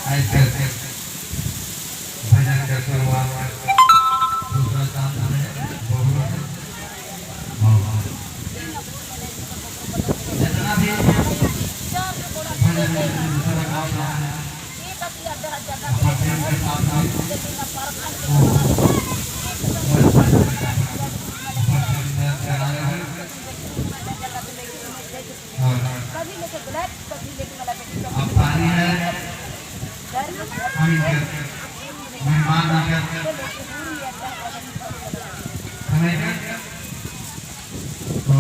ऐसे भजन का शुरुआत दूसरा चांद में बहुत जितना भी भजन दूसरा गाँव रहा है अपना प्रेम के साथ में वो अब पानी है हम इनके मेहमान आकर समय के तो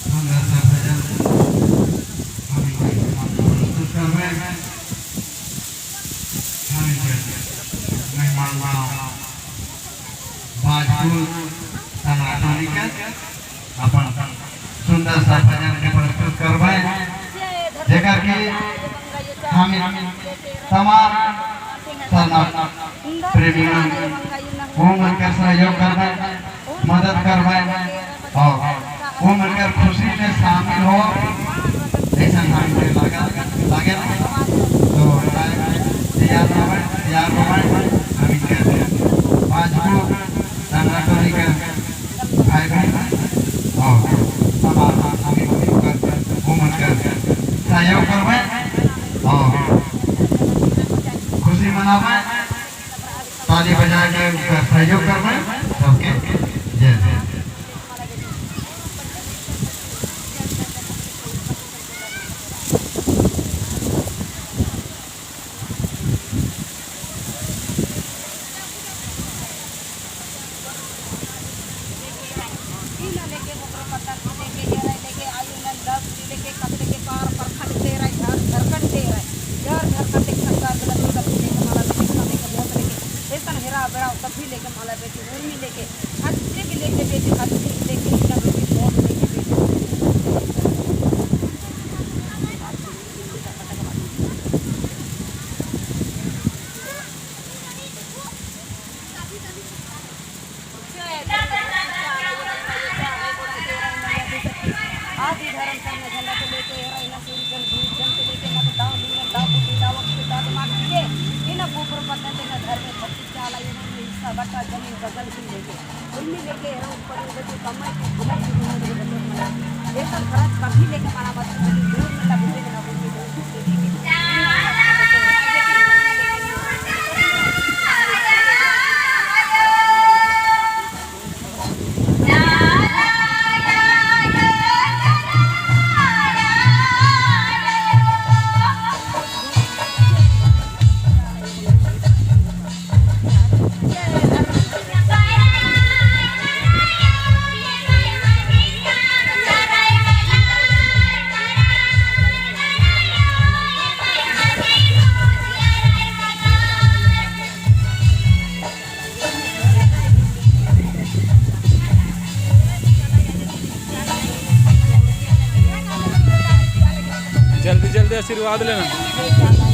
सुंदर सा भजन हम इनके प्रस्तुत कर रहे हैं। हम इनके मेहमान बाजपुर सनातनी के अपन सुंदर सा भजन के प्रस्तुत करबै, जेकर कि हम तमाम सरना प्रेमी वो मिलकर सहयोग करबै, मदद करबै और वो मिलकर खुशी में शामिल हो, ऐसा हमके लगा लगे। तो तैयार हो, तैयार हो। हम इनके बाजपुर टंगराटोली के भाई बहन और तमाम हम वो मिलकर सहयोग करबै और खुशी मनाबै, ताली बजा के उनका सहयोग करबै। सबके जय जय। जल्दी जल्दी आशीर्वाद लेना।